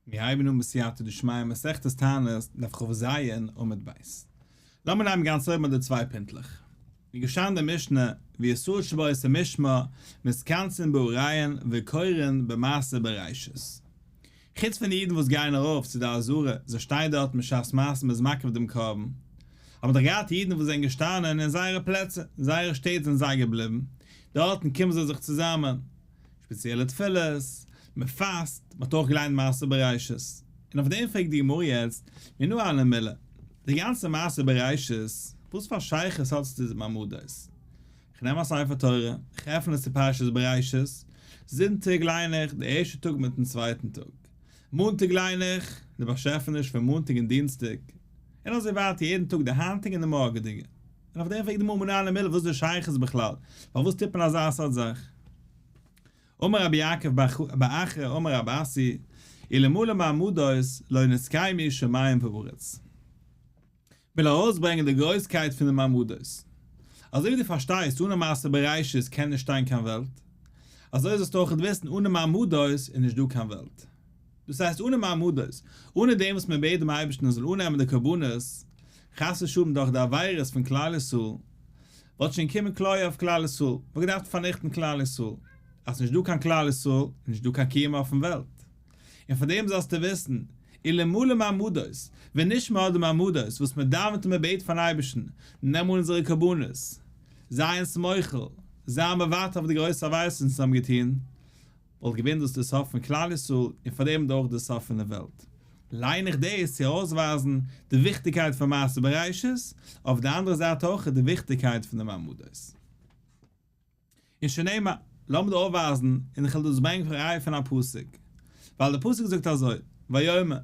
מיר הייבן אן בסייעתא דשמיא מסכת תענית, דף כז עמוד ב'. לאמיר נעמען גאנץ אויבן אט די צוויי פינטלעך. ווי געשטאנען אין די משנה, וישראל שבאותו משמר, מתכנסין בעריהן וקורין במעשה בראשית. חוץ פון די אידן וואס גייען ארויף צו די עזרה, זיי שטייען דארטן בשעת מעשה מ'איז מקריב דעם קרבן, האבן דאך געהאט אידן וואס זענען געשטאנען אין זייערע פלעצער, אין זייערע שטעט זענען זיי געבליבן, דארטן קומען זיי זיך צוזאמען, שפעציעלע תפילות, מען פאסט, מען האט אויך געליינט מעשה בראשית. און אויף דעם פרעגט די גמרא יעצט, מנא הני מילי, די גאנצע מעשה בראשית, וואס פאר שייכות האט עס צו די מעמדות? כ'נעם א ספר תורה, כ'עפן עס צו פרשת בראשית, זונטאג ליין איך די ערשטע טאג מיטן צווייטן טאג, מאנטאג ליין איך די באשעפעניש פון מאנטאג און דינסטאג, און אזוי ווייטער יעדן טאג די היינטיגע און די מארגעדיגע. און אויף דעם פרעגט די גמרא מנא הני מילי וואס איז די שייכות בכלל? פארוואס טוט מען אזא סארט זאך? אמר רבי יעקב בר אחא אמר רב אסי, אלמלא מעמדות לא נתקיימו שמים וארץ. וויל ארויסברענגען די גרויסקייט פון די מעמדות. אזוי ווי דו פארשטייסט אנע מעשה בראשית קען נישט שטיין קיין וועלט, אזוי זאלסטו אויך וויסן אנע מעמדות איז נישט דא קיין וועלט. דאס הייסט אנע מעמדות, אנע דעם וואס מען בעט דעם אייבערשטן ער זאל אננעמען די קרבנות, חס ושלום דורך די עבירות פון כלל ישראל, וואלט שוין געקומען כליה אויף כלל ישראל, וואלט געדארפט פארניכטן כלל ישראל, אז ס'נישט דא קיין כלל ישראל איז נישט דא קיין קיום אויפן וועלט. און פאר דעם זאלסטו וויסן, אלמלא מעמדות, ווען נישט מען האט די מעמדות וואס מען דאווענט און מען בעט פארן אייבערשטן, נעם אן אונזערע קרבנות, זיי אונז מוחל, זיי מוותר אויף די גרויסע עבירות וואס אונז האבן געטון, וואלט געווען דאס די סוף פון כלל ישראל און פאר דעם אויך די סוף פון די וועלט. ליין איך דאס צו ארויסווייזן די וויכטיגקייט פון מעשה בראשית, אויף די אנדערע זייט אויך די וויכטיגקייט פון די מעמדות. און שנאמר, לאמיר דא אויפווייזן, און איך וועל דאס ברענגען פאר ראיה פון א פסוק, ווייל דער פסוק זאגט אזוי, ויאמר,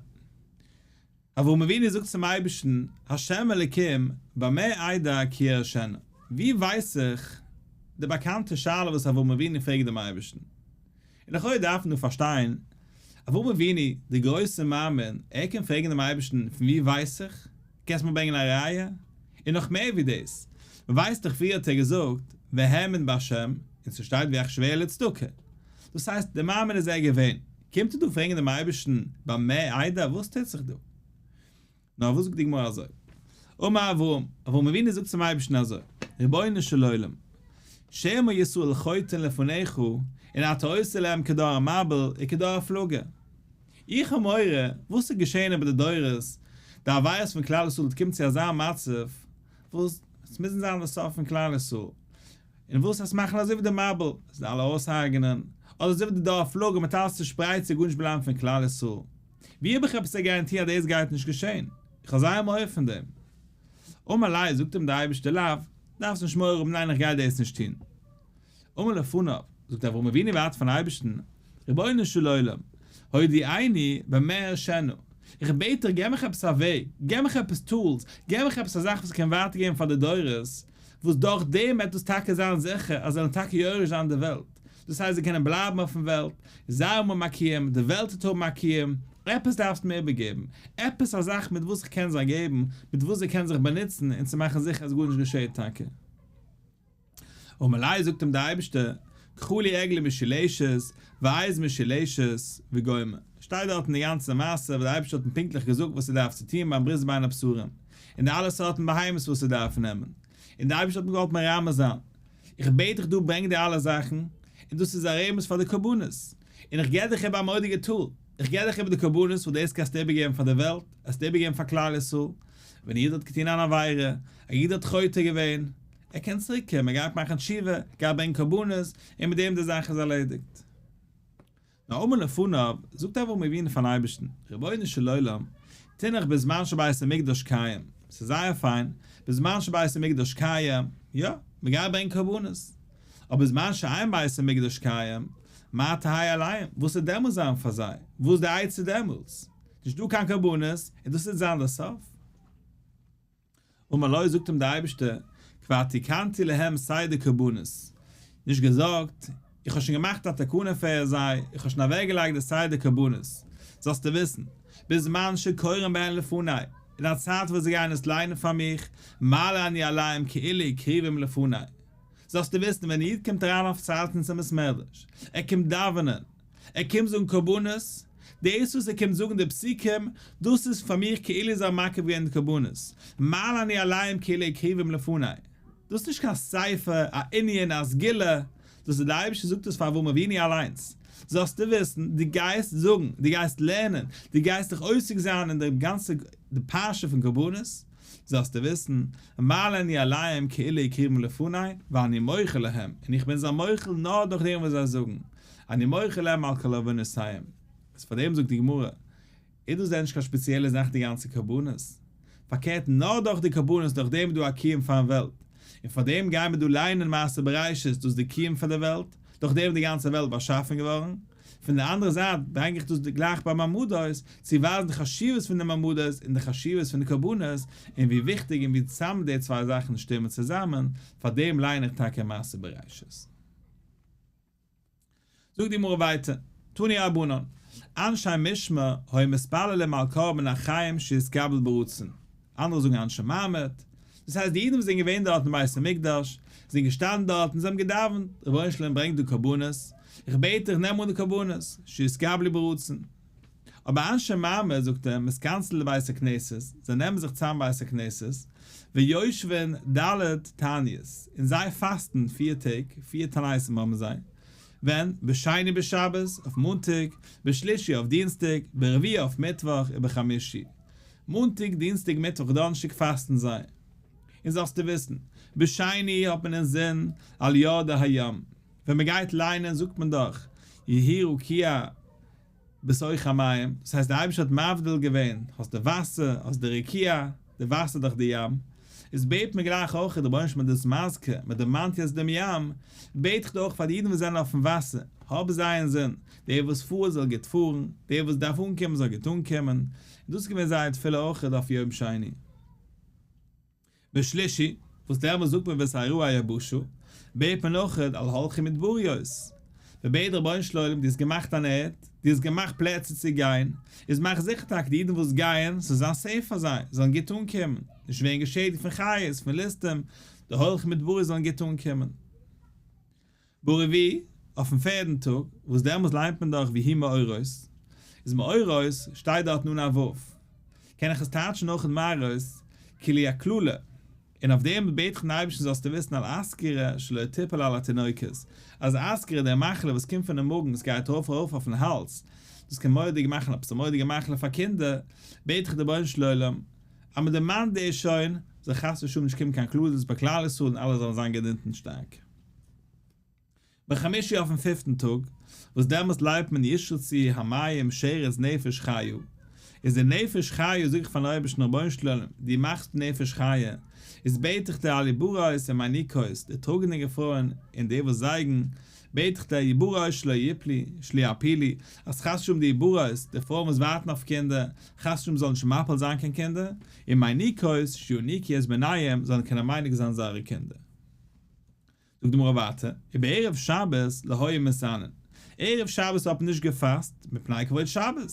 אברהם אבינו זאגט צום אייבערשטן, ה' אלוקים, במה אדע כי אירשנה? ווי ווייס איך די באקאנטע שאלה וואס אברהם אבינו פרעגט דעם אייבערשטן? און לכאורה דארף מען דא פארשטיין, אברהם אבינו, דער גרויסער מאמין, ער קען פרעגן דעם אייבערשטן, פון ווי ווייס איך? קענסט מיר ברענגען א ראיה? און נאך מער ווי דאס, מען ווייסט דאך פריער האט ער געזאגט, והאמין בה', און ס'שטייט ויחשבה לצדקה. דאס הייסט, דער מאמין איז ער געווען. קומט ער דא פרעגן דעם אייבערשטן במה אדע וואס טוט זיך דא? נאר וואס זאגט די גמרא אזוי? אמר אברהם, אברהם אבינו זאגט צום אייבערשטן אזוי, רבונו של עולם, שמא ישראל חוטאין לפניך, און אתה עושה להם כדור המבול וכדור הפלגה. איך האב מורא, וואס איז געשען איבער די דורות, די עבירות פון כלל ישראל קומט צו אזא מצב, וואס עס מוזן זיין די סוף פון כלל ישראל, און וואס עס מאכן אזוי ווי די מבול, עס זאל אלע אויסהרג'נען, אדער אזוי ווי די דור הפלגה מיט אלעס צושפרייט ס'זאל גארנישט בלייבן פון כלל ישראל. ווי האב איך עפעס א גאראנטי אז דאס גייט נישט געשען? איך האב זייער מורא פון דעם. אמר ליה, זאגט אים דער אייבערשטער לאו, דארפסט נישט מורא האבן ניין איך גיי דאס נישט טון. אמר לפניו, זאגט אברהם אבינו ווייטער פארן אייבערשטן, רבונו של עולם, הודיעני במה אירשנה, איך בעט דיך געב מיך עפעס א וועג, געב מיך עפעס tools, געב מיך עפעס א זאך וואס איך קען ווייטער געבן פאר די דורות, וואס דורך דעם וועט דאס טאקע זיין זיכער אז זיי וועלן טאקע יורש זיין די וועלט, דאס הייסט זיי קענען בלייבן אויפן וועלט, זיי האבן א קיום, די וועלט וועט האבן א קיום, עפעס דארפסטו מיר איבערגעבן, עפעס א זאך מיט וואס איך קען זיי געבן, מיט וואס זיי קענען זיך באנוצן און צו מאכן זיכער אז גארנישט געשעט טאקע. אמר ליה זאגט אים דער אייבערשטער, קחה לי עגלה משולשת, ועז משולשת, וגומר. שטייט דארט אין די גאנצע מעשה וואס דער אייבערשטער האט אים פונקטליך געזאגט וואס ער דארף צו טון ביים ברית בין הבתרים, און די אלע סארטן בהמות וואס ער דארף נעמען, און דער אייבערשטער האט אים געוואלט מרמז זיין, איך בעט דיך דא ברענג די אלע זאכן, און דאס איז א רמז פאר די קרבנות, און איך געב דיך איבער א מורא'דיגע tool, איך געב דיך איבער די קרבנות וואס דאס קענסטו איבערגעבן פאר די וועלט, עסטו איבערגעבן פאר כלל ישראל, ווען א איד האט געטון אן עבירה, א איד האט חוטא געווען, ער קען צוריק קומען, ער גייט מאכן תשובה, גייט ברענגען קרבנות, און מיט דעם די זאך איז ערלעדיגט. נאר אמר לפניו, זאגט אברהם אבינו פארן אייבערשטן, רבונו של עולם, תינח בזמן שבית המקדש קיים, ס'איז זייער פיין, בזמן שבית המקדש קיים, יא, מ'גייט ברענגען קרבנות, אבער בזמן שאין בית המקדש קיים, מה תהא עליהם, וואס וועט דעמאלטס זיין פאר זיי, וואס איז די עצה דעמאלטס? נישט דא קיין קרבנות, און דאס וועט זיין דער סוף? אמר לו, זאגט אים דער אייבערשטער, כבר תיקנתי להם סדר קרבנות, נישט געזארגט, איך האב שוין געמאכט א תקנה פאר זיי, איך האב שוין אוועקגעלייגט די סדר קרבנות, זאלסטו וויסן, בזמן שקורין בהן לפני, אין א צייט וואס זיי גייען עס ליינען פאר מיך, מעלה אני עליהם כאילו הקריבום לפני, זאלסטו וויסן, ווען א איד קומט אריין אויף צייטן צום בית מדרש, ער קומט דאווענען, ער קומט זאגן קרבנות. דאס וואס ער קומט זאגן די פסוקים, דאס איז פאר מיר כאילו זיי האבן מקריב געווען די קרבנות, מעלה אני עליהם כאילו הקריבום לפני. דאס איז נישט קיין ספר, א ענין, א סגולה, דאס איז דער אייבערשטער זאגט עס פאר אברהם אבינו אליינס, זאלסטו וויסן, דו גייסט זאגן, דו גייסט לערנען, דו גייסט דיך עוסק זיין אין די גאנצע די פרשה פון קרבנות, זאלסטו וויסן, מעלה אני עליהם כאילו הקריבום לפני, ואני מוחל להם, און איך בין זיי מוחל נאר דורך דעם וואס זיי זאגן, אני מוחל להם על כל עוונותיהם. איז פאר דעם זאגט די גמרא, איז דאס דען נישט קיין שפעציעלע זאך די גאנצע קרבנות? פארקערט נאר דורך די קרבנות דורך דעם איז דא א קיום פארן וועלט, און פאר דעם גייען מיר דא ליינען מעשה בראשית דאס איז די קיום פאר די וועלט, דורך דעם איז די גאנצע וועלט באשאפן געווארן. פון די אנדערע זייט ברענג איך דאס גלייך ביי מעמדות, צו ווייזן די חשיבות פון די מעמדות און די חשיבות פון די קרבנות, און ווי וויכטיג און ווי צוזאמען די צוויי זאכן שטימען צוזאמען, פאר דעם ליין איך טאקע מעשה בראשית. זאגט די גמרא ווייטער, תנו רבנן, אנשי משמר היו מתפללים על קרבן אחיהם שיתקבל ברצון, אנדערע זאגן אנשי מעמד, דאס הייסט די אידן וואס זענען געווען דארט אין בית המקדש, זענען געשטאנען דארט און זיי האבן געדאווענט, רבונו של עולם ברענג דא קרבנות, איך בעט דיך נעם אן די קרבנות, שיתקבלו ברצון. אבער אנשי מעמד, זאגט ער, מתכנסין לבית הכנסת, זיי נעמען זיך צאם בית הכנסת, ויושבין ד' תעניות, און זיי פאסטן פיר טעג, פיר תעניתים האבן זיי, ווען? בשני בשבת, אויף מאנטאג, בשלישי אויף דינסטאג, ברביעי אויף מיטוואך, ובחמישי. מאנטאג, דינסטאג, מיטוואך, דאנערשטאג פאסטן זיי. און זאלסטו וויסן, בשני האט מען אינזין על יורדי הים, ווען מען גייט ליינען זאגט מען דאך יהי רקיע בתוך המים, דאס הייסט דער אייבערשטער האט מבדיל געווען, האסט די וואסער, האסט די רקיע, די וואסער דאך די ים, איז בעט מען גלייך אויך די רבונו של עולם דאס מזכיר, מען דערמאנט יעצט דעם ים, בעט איך דיר אויך פאר די אידן וואס זענען אויפן וואסער, האב זיי אינזין, דער וואס פארט זאל גוט פארן, דער וואס דארף אנקומען זאל גוט אנקומען, און דאס איז געווען זייער תפילה אויך אויף יום שני. בשלישי, וואס דעמאלס זאגט מען ותראה היבשה, בעט מען אויך על הולכי מדבריות, מען בעט רבונו של עולם דו האסט געמאכט אן ערד, דו האסט געמאכט פלעצער צו גיין, איז מאך זיכער טאקע די אידן וואס גייען, ס'זאל זיין safe פאר זיי, זאלן גוט אנקומען, נישט ווערן געשעדיגט פון חיות, פון ליסטים, די הולכי מדבריות זאלן גוט אנקומען. ברביעי, אויפן פערדן טאג, וואס דעמאלס ליינט מען דאך ויהי מאורות, איז מאורות שטייט דארטן אן א ו', קען איך עס טייטשן אויך אין מראות, כאילו א קללה, און אויף דעם בעט איך דעם אייבערשטן זאלסטו וויסן על אסכרה שלא תיפול על התינוקות, אז אסכרה דער מחלה וואס קומט פונעם מאגן עס גייט ארויף ארויף אויפן האלז, דאס קען מורא'דיג מאכן עפעס א מורא'דיגע מחלה פאר קינדער, בעט איך דעם רבונו של עולם אז מען דערמאנט דאס שוין, זאל חס ושלום נישט קומען קיין קללות ביי כלל ישראל און אלע זאלן זיין געזונט און שטארק. בחמישי אויפן פיפטן טאג, וואס דעמאלס לייבט מען ישרצו המים שרץ נפש חיה, איז די נפש חיה זאג איך פארן אויבערשטן רבונו של עולם דו מאכסט נפש חיה, איז בעט איך דיר על עוברות ומיניקות, די טראגענדיגע פרויען און די וואס זייגן, בעט איך דיר עוברות שלא יפלו, שלא יפילו, אז חס ושלום די עוברות, די פרויען וואס ווארטן אויף קינדער, חס ושלום זאלן נישט מפיל זיין קיין קינדער, ומיניקות שיניקו את בניהם, זאלן קענען מניק זיין זייערע קינדער. זאגט די גמרא ווייטער, ובערב שבת לא היו מתענין, ערב שבת האט מען נישט געפאסט, מפני כבוד שבת,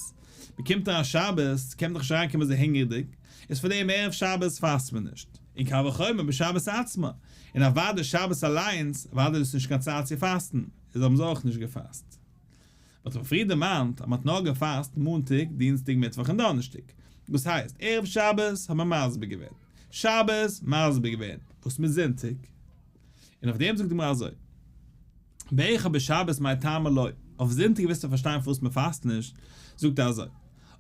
מען קומט אריין שבת, קען מען דאך נישט אריינקומען אזוי הונגערדיג, איז פאר דעם ערב שבת פאסט מען נישט, און קל וחומר בשבת עצמה, און אוודאי שבת אליינס, אוודאי איז נישט קיין צייט צו פאסטן, איז האבן זיי אויך נישט געפאסט. מען האט אבער פריער דערמאנט אז מען האט נאר געפאסט מאנטאג, דינסטאג, מיטוואך און דאנערשטאג. דאס הייסט, ערב שבת האט מען מסביר געווען, שבת מסביר געווען, וואס מיט זונטאג? און אויף דעם זאגט די גמרא אזוי, באחד בשבת מאי טעמא לא, אויף זונטאג ווילסטו פארשטיין פארוואס מען פאסט נישט, זאגט ער אזוי,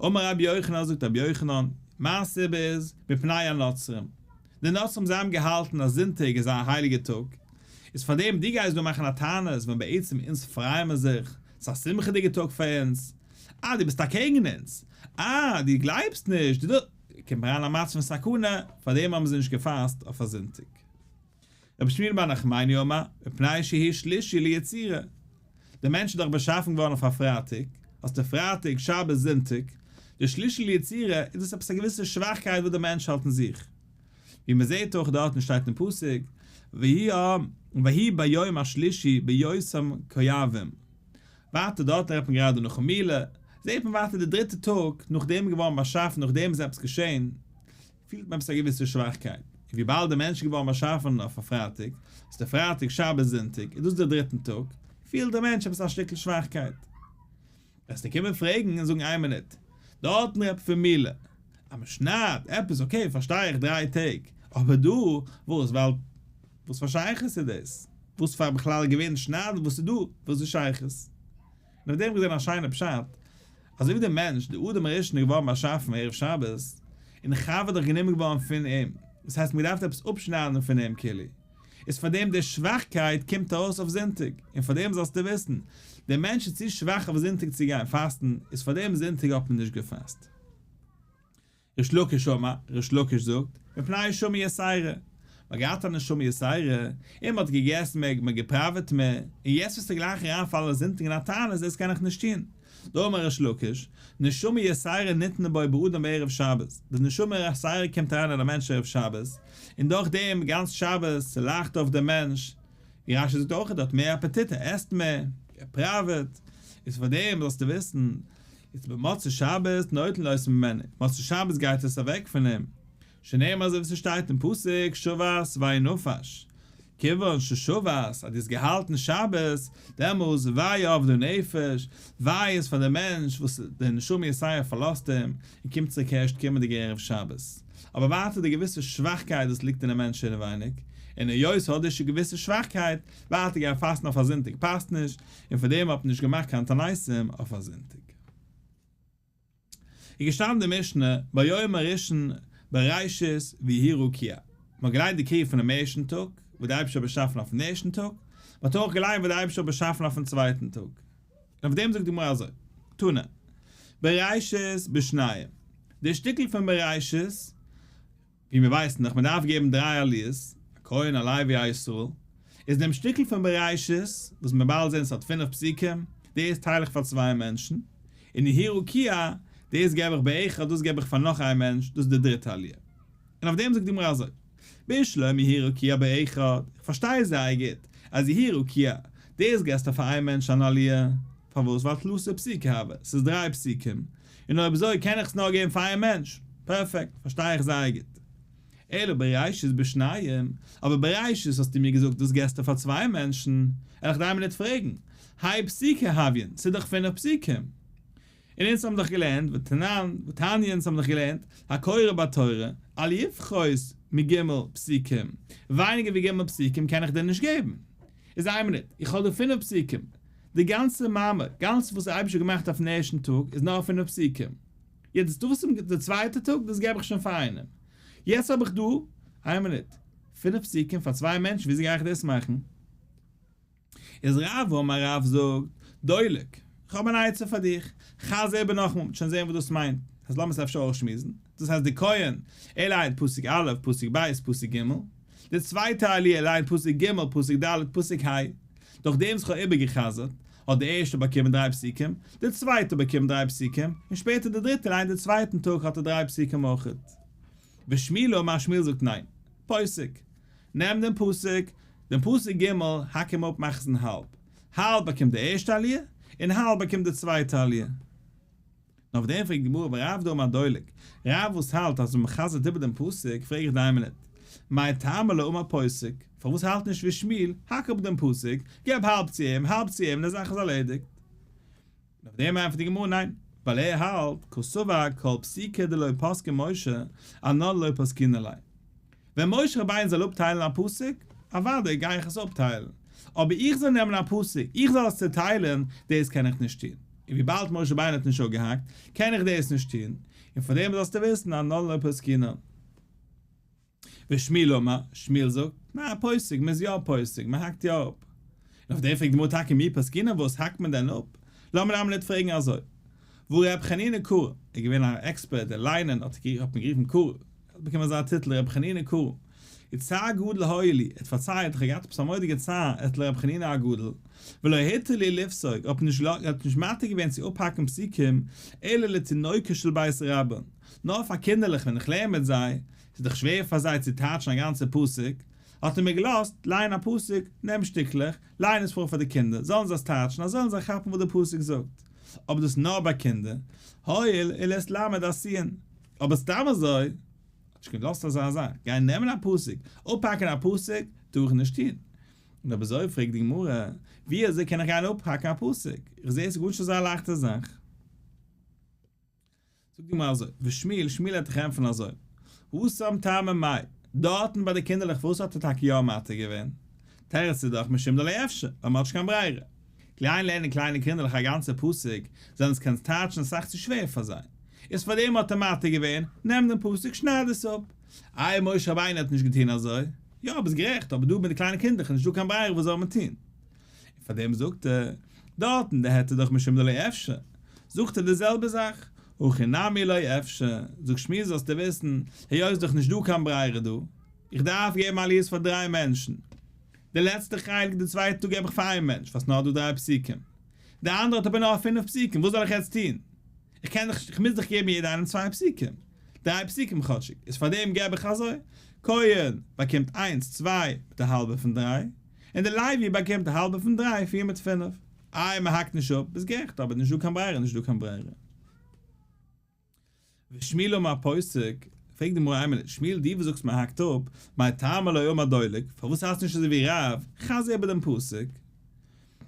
אמר רבי יוחנן זאגט רבי יוחנן, מיין סיבה איז, מפני הנוצרים, די נוצרים זיי האבן געהאלטן אז זונטאג איז א הייליגע טאג, איז פארדעם דו גייסט דא מאכן א תענית ווען בעצם אונז פרייען מיר זיך, ס'איז א שמחה'דיגע טאג פאר אונז, אה דו ביסט אקעגן אונז, אה דו גלייבסט נישט, דו דא, קומט אריין א מצב פון סכנה, פארדעם האבן זיי נישט געפאסט אויף א זונטאג. רבי שמואל בר נחמני אמר, מפני שהוא שלישי ליצירה, דער מענטש איז דאך באשאפן געווארן אויף א פרייטאג, האסטו פרייטאג, שבת, זונטאג, די שלישי ליצירה איז דאס עפעס א געוויסע שוואכקייט וואס דער מענטש האט אין זיך, ווי מען זעט אויך דארטן שטייט אין פסוק, ויהי ביום השלישי בהיותם כואבים, ווייטער דארטן רעדט מען גראדע נאכן מילה, זעט מען ווייטער די דריטע טאג נאכדעם איז געווארן באשאפן נאכדעם איז עפעס געשען, פילט מען עפעס א געוויסע שוואכקייט, און וויבאלד דער מענטש איז געווארן באשאפן אויף א פרייטאג, איז דער פרייטאג, שבת, זונטאג, איז דאס דער דריטן טאג, פילט דער מענטש עפעס א שטיקל שוואכקייט. וועסטו קומען פרעגן און זאגן איין מינוט, דארטן רעדט פון מילה, אז מען שניידט עפעס okay פארשטיי איך דריי טעג, אבער דא וואס ווייל וואס פאר שייכות איז דאס? וואס פאר בכלל געווען שניידן וואס איז דא וואס איז שייכות? און אויף דעם געזען א שיינע פשט, אזוי ווי דער מענטש דער אדם הראשון איז געווארן באשאפן ערב שבת, און חוה איז דאך גענומען געווארן פון אים, דאס הייסט מען געדארפט עפעס אפשניידן פון אים כאילו, איז פאר דעם די שוואכקייט קומט ארויס אויף זונטאג, און פאר דעם זאלסטו וויסן, דער מענטש איז צו שוואך אויף זונטאג צו גיין פאסטן, איז פאר דעם זונטאג האט מען נישט געפאסט. ריש לקיש אמר, ריש לקיש זאגט, מפני נשמה יתירה, מען האט געהאט א נשמה יתירה, און מען האט געגעסן מער, מען האט געפראוועט מער, און יעצט וועסטו גלייך אריינפאלן אין זונטאג אין א תענית, דאס קען איך נישט טון. דאמר ריש לקיש, נשמה יתירה ניתנה בו באדם בערב שבת, די נשמה יתירה קומט אריין אין א מענטש ערב שבת, און דורך דעם גאנץ שבת ס'לייכט אויף דעם מענטש, ווי רש"י זאגט אויך ער האט מער אפעטיט ער עסט מער, ער פראוועט, איז פאר דעם זאלסטו וויסן, איז במוצאי שבת נוטלין אותו ממנו, מוצאי שבת גייט עס אוועק פון אים, שנאמר אזוי ווי ס'שטייט אין פסוק שבת וינפש, כיוון ששבת אז דו האסט געהאלטן שבת, דעמאלס וויי אבדה נפש, וויי איז פאר דעם מענטש וואס די נשמה יתירה פארלאזט אים און קומט צוריק הערשט קומענדיגע ערב שבת. אבער ווייטער די געוויסע שוואכקייט וואס ליגט אינעם מענטש אינעווייניג, און היות ס'האט די געוויסע שוואכקייט, ווייטער גיין פאסטן אויף א זונטאג פאסט נישט, און פאר דעם האט מען נישט געמאכט קיין תעניתים אויף א זונטאג. איז געשטאנען די משנה ביום הראשון בראשית ויהי רקיע, מען האט געליינט די קריאה פונעם ערשטן טאג וואס דער אייבערשטער האט באשאפן אויפן ערשטן טאג, מען האט אויך געליינט וואס דער אייבערשטער האט באשאפן אויפן צווייטן טאג, און אויף דעם זאגט די גמרא אזוי, תנא, בראשית בשניים, די שטיקל פון בראשית, ווי מיר ווייסן דאך מען דארף געבן דריי עליות, א כהן א לוי א ישראל, איז דעם שטיקל פון בראשית, וואס מיר באלד זען ס'האט פינף פסוקים, דאס טייל איך פאר צוויי מענטשן, און יהי רקיע, דאס געב איך באחד, דאס געב איך פאר נאך איין מענטש, דאס איז די דריטע עליה. און אויף דעם זאגט די גמרא אזוי, בשלמא יהי רקיע באחד, איך פארשטיי זייער גוט אז יהי רקיע, דאס געסטו פאר איין מענטש אן עליה, פארוואס? ווייל תלתא פסוקי הוו, ס'איז דריי פסוקים, און אויב אזוי קען איך עס נאר געבן פאר איין מענטש, פערפעקט, פארשטיי איך זייער גוט. אלא בראשית בשניים, אבער בראשית האסטו מיר געזאגט דאס געסטו פאר צוויי מענטשן, וועל איך דיין מינוט פרעגן, הי פסוקי הויין, ס'איז דאך פינף פסוקים. און אונז האבן דאך געלערנט, ותנן, ותניא אונז האבן דאך געלערנט, הקורא בתורה, אל יפחות מג' פסוקים, ווייניגער ווי ג' פסוקים קען איך דיר נישט געבן. איז איין מינוט, איך האב דא פינף פסוקים, די גאנצע מאמר, גאנץ וואס דער אייבערשטער האט געמאכט אויפן ערשטן טאג איז נאר פינף פסוקים, יעצט דא וואס איז די צווייטע טאג דאס געב איך שוין פאר איינעם, יעצט האב איך דא, איין מינוט, פינף פסוקים פאר צוויי מענטשן וויאזוי גיי איך דאס מאכן? איז רב אמר רב זאגט, דולק, איך האב אן עצה פאר דיך, חזר איבער נאכאמאל, מ'וועט שוין זען וואס דאס מיינט, אז לאמיר עס אפשר אויסשמועסן, דאס הייסט די כהן, ער לייענט פסוק א', פסוק ב', פסוק ג', די צווייטע עליה לייענט פסוק ג', פסוק ד', פסוק ה', דורך דעם וואס איך האב איבערגע'חזר'ט, האט די ערשטע באקומען דריי פסוקים, די צווייטע באקומט דריי פסוקים, און שפעטער די דריטע לייענט די צווייטן טאג האט ער דריי פסוקים אויכעט. ושמואל אמר שמואל זאגט ניין. פוסק. נעם דעם פסוק, דעם פסוק ג', האק אים אפ מאך עס אין האלב. האלב באקומט די ערשטע עליה, און האלב באקומט די צווייטע עליה. און אויף דעם פרעגט די גמרא ורב דאמר דולק, רב וואס האלט אז ווען מען חזר'ט איבער דעם פסוק, פרעג איך דיין מינוט, מאי טעמא לא אמר פוסק, פארוואס האלט נישט ווי שמואל, האק אפ דעם פסוק, געב האלב צו אים, האלב צו אים און די זאך איז ארלעדיגט. און אויף דעם ענטפערט די גמרא ניין, ווייל ער האלט, קסבר כל פסוקא דלא פסקה משה, אנן לא פסקינן ליה. ווען משה רבינו זאל אפטיילן א פסוק, אוודאי גיי איך עס אפטיילן, אבער איך זאל נעמען א פסוק, איך זאל עס צעטיילן, דאס קען איך נישט טון. און וויבאלד משה רבינו האט נישט אפגעהאקט, קען איך דאס נישט טון, און פאר דעם זאלסטו וויסן אנן לא פסקינן. ושמואל אמר, שמואל זאגט, ניין פוסק, מען איז יא פוסק, מען האקט יא אפ. און אויף דעם פרעגט די גמרא טאקע מי פסקינן וואס האקט מען דען אפ? לאמיר איין מינוט פרעגן אזוי, והא ר' חנינא קרא, ער איז געווען א עקספערט אין ליינען האט האט מען גערופן קרא, ער האט באקומען אזא טיטל ר' חנינא קרא, וצער גדול היה לי, ער האט פארציילט איך האב געהאט עפעס א מורא'דיגע צער אצל ר' חנינא הגדול, ולא התיר לי לפסוק, ער האט נישט ער האט נישט מתיר געווען צו אפהאקן פסוקים, אלא לתינוקות של בית רבן, נאר פאר קינדערלעך ווען איך לערן מיט זיי, ס'איז דאך שווער פאר זיי צו טייטשן א גאנצע פסוק, האט ער מיר געלאזט לייען א פסוק, נעם שטיקלעך, לייען עס פאר פאר די קינדער, זאלן זיי עס טייטשן, אזוי וועלן זיי כאפן וואס די פסוק זאגט. אבער דאס נאר ביי קינדער, הואיל ולהתלמד עשויין. אבער סתם אזוי, האט נישט געלאזט אזא זאך, גיין נעמען א פסוק, אפהאקן א פסוק, טאר איך נישט טון. און אויב אזוי פרעגט די גמרא, ווי אזוי קען איך גיין אפהאקן א פסוק? איך זע עס איז גארנישט אזא לייכטע זאך. זאגט די גמרא אזוי, ושמואל, שמואל וועט דיך ענטפערן אזוי, התם טעמא מאי, דארטן ביי די קינדערלעך פארוואס האט ער טאקע יא מתיר געווען? תירוץ איז דאך משום דלא אפשר, ווייל מ'האט נישט קיין ברירה. גיין לערנען קליינע קינדערלעך א גאנצע פסוק, זאלן עס קענען טייטשן אסאך צו שווער פאר זיי. איז פארדעם האט ער מתיר געווען, נעם דעם פסוק שנייד עס אפ. איי משה רבינו האט נישט געטון אזוי? יא ביסט גערעכט, אבער דא מיט די קליינע קינדערלעך איז נישטא קיין ברירה וואס זאל מען טון? און פאר דעם זאגט ער, דארטן די היתר דאך משום דלא אפשר, זאגט ער די זעלבע זאך, הכא נמי לא אפשר, זאגט שמואל זאלסטו וויסן, היות איז דאך נישט דא קיין ברירה דא, איך דארף געבן עליות פאר דריי מענטשן, די לעצטע חלק די צווייטע טאג געב איך פאר איין מענטש ווייל ס'נאר דא דריי פסוקים, די אנדערע האט אבער נאר פינף פסוקים, וואס זאל איך יעצט טון? איך קען דאך, איך מוז דאך געבן יעדע איינעם צוויי פסוקים, דריי פסוקים כאטשיג, איז פארדעם געב איך אזוי, כהן באקומט איינס, צוויי, מיט א האלבע פון דריי, און די לוי באקומט א האלבע פון דריי, פיר מיט פינף. איי מען האקט נישט אפ, ביסט גערעכט, אבער נישט דא קיין ברירה, נישט דא קיין ברירה. ושמואל אמר פוסק, פרעגט די גמרא איין מינוט, שמואל דו וואס זאגסט מען האקט אפ, מאי טעמא לא אמר דולג, פארוואס האלסטו נישט אזוי ווי רב, חזר איבער דעם פסוק.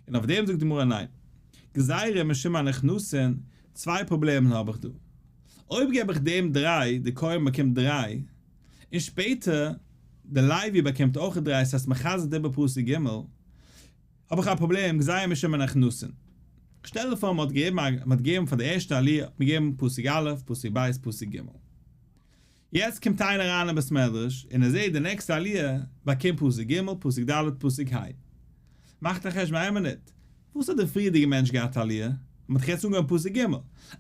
און אויף דעם זאגט די גמרא ניין. גזירה משום הנכנסין, צוויי פראבלעמען האב איך דא. אויב געב איך דעם דריי, די כהן באקומט דריי, און שפעטער די לוי באקומט אויך דריי, ס'הייסט מ'חזר'ט איבער פסוק ג', האב איך א פראבלעם, גזירה משום הנכנסין. שטעל דיר פאר מ'האט געגעבן א, מ'האט געגעבן פאר די ערשטע עליה האט מען געגעבן פסוק א', פסוק ב', פסוק ג'. יעצט קומט איינער אריין אין בית מדרש און ער זעט די נעקסטע עליה באקומט פסוק ג', פסוק ד', פסוק ה'. מאכט א חשבון איין מינוט, וואס האט די פריערדיגע מענטש געהאט עליה? מען האט דאך יעצט אנגעהויבן פסוק ג'.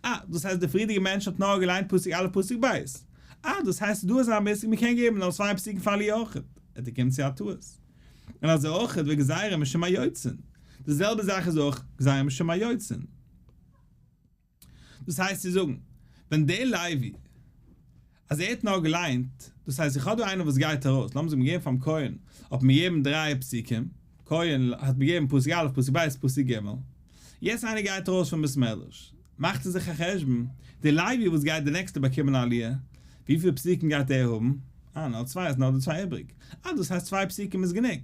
אה, דאס הייסט די פריערדיגע מענטש האט נאר געליינט פסוק א' פסוק ב'. אה, דאס הייסט ס'איז דא אזא מושג מען קען געבן נאר צוויי פסוקים פאר עליה אויכעט. ער קומט צו א טעות. און אזוי אויכעט וגזירה משום היוצאין. די זעלבע זאך איז אויך גזירה משום היוצאין. דאס הייסט צו זאגן, ווען דער לוי, אז ער האט נאר געליינט, דאס הייסט איך האב דא איינער וואס גייט ארויס, לאמיר זאגן מיר געבן פאר'ן כהן, האט מען געגעבן דריי פסוקים, כהן האט מען געגעבן פסוק א', פסוק ב', פסוק ג', יעצט איינער גייט ארויס פון בית מדרש, מאכט ער זיך א חשבון, דער לוי וואס גייט די נעקסטע באקומען א עליה, וויפיל פסוקים גייט ער האבן? אה, נאר צוויי, איז נאר דא צוויי איבריג, אה, דאס הייסט צוויי פסוקים איז גענוג,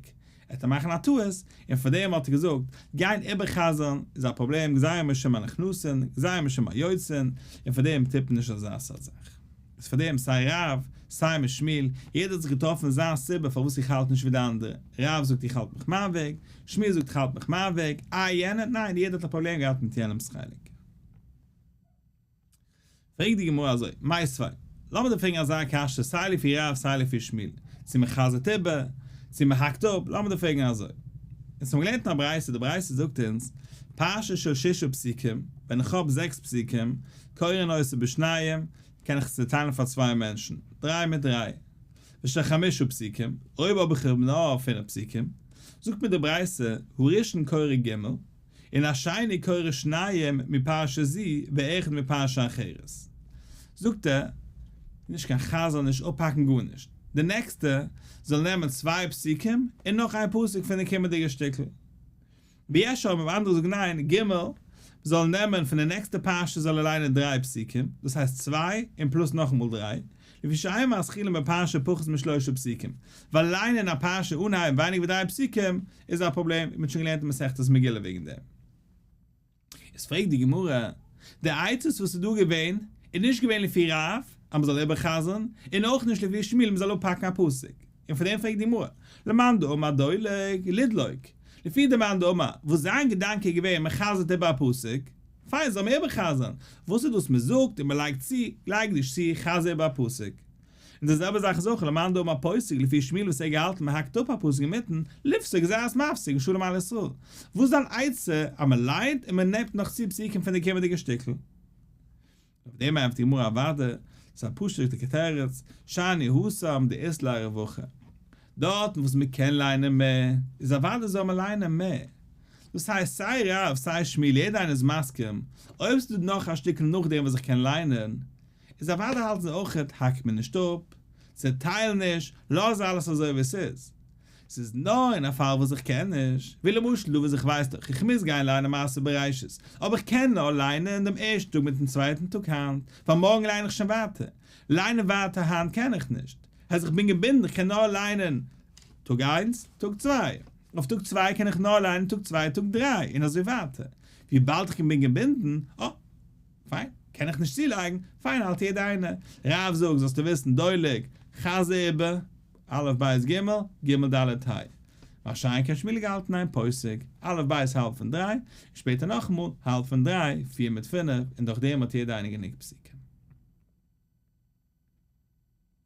עט ער מאכן א טעות, און פאר דעם האט ער געזאגט, גיין איבערחזר'ן איז א פראבלעם, גזירה משום הנכנסין, גזירה משום היוצאין, און פאר דעם טוט מען נישט אזא סארט זאך. איז פאר דעם סיי רב, סיי שמואל, יעדער האט זיך געטראפן זיין סיבה פארוואס איך האלט נישט ווי די אנדערע, רב זאגט איך האלט מיך מיין וועג, שמואל זאגט איך האלט מיך מיין וועג, איי יענער, ניין יעדער האט א פראבלעם געהאט מיט יענעמ'ס חלק. פרעגט די גמרא אזוי, מיתיבי, לאמיר דיר פרעגן אזא קשיא סיי לפי רב סיי לפי שמואל, צו מען חזר'ט איבער, צו מען האקט אפ, לאמיר דיר פרעגן אזוי, אונז האבן געלערנט אין א ברייתא, די ברייתא זאגט אונז, פרשה של ששה פסוקים, ווען איך האב זעקס פסוקים, קורין אותה בשניים, קען איך עס צעטיילן פאר צוויי מענטשן, דריי מיט דריי, ושל חמשה פסוקים, אויב האב איך נאר פינף פסוקים, זאגט מיר די ברייתא, הראשון קורא ג', און השני קורא שניים מפרשה זו ואחד מפרשה אחרת. זאגט ער, נישט קיין חזר'ן נישט אפהאקן גארנישט, די נעקסטע זאל נעמען צוויי פסוקים און נאך איין פסוק פון די קומענדיגע שטיקל. ויש אומרים אנדערע זאגן ניין, ג' זאל נעמען פון די נעקסטע פרשה זאל ער ליינען דריי פסוקים, דאס הייסט צוויי און פלאס נאכאמאל דריי, לפי שאין מתחילין בפרשה פחות משלושה פסוקים, ווייל ליינען א פרשה אנהייבן ווייניגער ווי דריי פסוקים איז א פראבלעם, מען האט שוין געלערנט אין מסכת מגילה וועגן דעם. איז פרעגט די גמרא, די עצות וואס איז דא געווען, איז נישט געווען לפי רב אז מען זאל איבער'חזר'ן, און אויך נישט לפי שמואל מען זאל אפהאקן א פסוק, און פאר דעם פרעגט די גמרא, למאן דאמר דולג, לידלוג, לפי די מאן דאמר וואס זיין געדאנק איז געווען מען חזר'ט איבער א פסוק, פיין זאל מען איבער'חזר'ן, וואס איז דאס מען זאגט און מען לייגט צו, לייג נישט צו, חזר איבער א פסוק. און די זעלבע זאך איז אויך למאן דאמר פוסק לפי שמואל וואס ער האט געהאלטן מען האקט אפ א פסוק אינמיטן, ליפסוק גזירת מפסיק ושלום על ישראל. וואס איז דיין עצה אז מען ליינט און מען נעמט נאך צו פסוקים פון די קומענדיגע שטיקל? אויף דעם ענטפערט די גמרא אוודאי, ס'איז א פשוט'ע תירוץ, שאני התם דאית ליה רווחא. דארטן וואס מען קען ליינען מער, איז אוודאי זאל מען ליינען מער. דאס הייסט סיי רב סיי שמואל יעדער איינער איז מסכים, אויב ס'איז דא נאך א שטיקל נאכדעם וואס איך קען ליינען, איז אוודאי האלטן זיי אויכעט האק מיר נישט אפ, צעטייל נישט, לאז אלעס אזוי ווי ס'איז. ס'איז נאר אין א פאל וואס איך קען נישט, ווי למשל דא וואס איך ווייס דאך איך מוז גיין ליינען מעשה בראשית, אבער איך קען נאר ליינען דעם ערשטן טאג מיטן צווייטן טאג היינט, ווייל מארגן ליין איך שוין ווייטער. ליינען ווייטער היינט קען איך נישט, הייסט איך בין געבינדן איך קען נאר ליינען טאג איינס, טאג צוויי. אויף טאג צוויי קען איך נאר ליינען טאג צוויי טאג דריי, און אזוי ווייטער. וויבאלד איך בין געבינדן, אה! פיין. קען איך נישט צולייגן, פיין האלט יעדער איינער. רב זאגט זאלסטו וויסן דולג, חזר איבער, א' ב' ג', ג' ד' ה'. מה שאין כן שמואל האט געהאלטן איין פוסק, א' ב' האלב פון דריי, און שפעטער נאכאמאל האלב פון דריי, פיר מיט פינף, און דורך דעם האט יעדער איינער גענוג פסוקים.